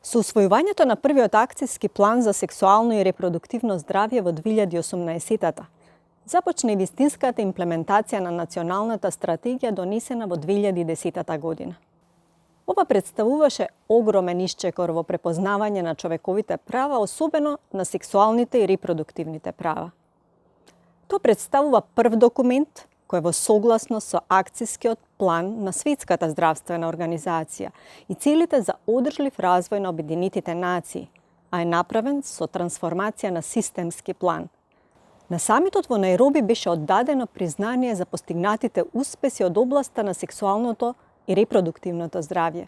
Со усвојувањето на првиот акцијски план за сексуално и репродуктивно здравје во 2018-та, започна и вистинската имплементација на националната стратегија донесена во 2010 година. Ова представуваше огромен исчекор во препознавање на човековите права, особено на сексуалните и репродуктивните права. Тоа представува прв документ кој е во согласност со акцијскиот план на Светската здравствена организација и целите за одржлив развој на Обединетите нации, а е направен со трансформација на системски план. На самитот во Најроби беше оддадено признание за постигнатите успеси од областа на сексуалното и репродуктивното здравје,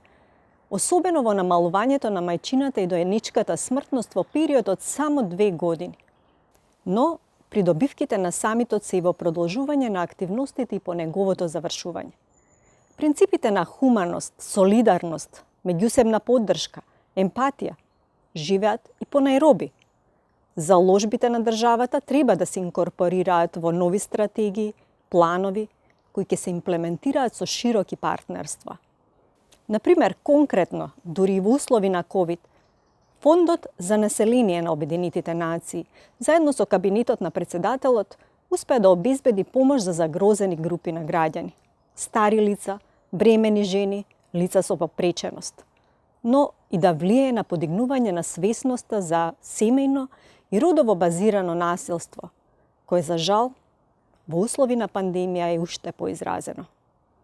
особено во намалувањето на мајчината и доеничката смртност во период од само 2 години. Но придобивките на самитот се и во продолжување на активностите и по неговото завршување. Принципите на хуманост, солидарност, меѓусебна поддршка, емпатија живеат и по Најроби. Заложбите на државата треба да се инкорпорираат во нови стратегии, планови, кои ќе се имплементираат со широки партнерства. Например, конкретно, дури и во услови на COVID, Фондот за население на Обединетите нации, заедно со кабинетот на председателот, успеа да обезбеди помош за загрозени групи на граѓани, стари лица, бремени жени, лица со попреченост, но и да влијае на подигнување на свесноста за семејно и родово базирано насилство, кое за жал во услови на пандемија е уште поизразено.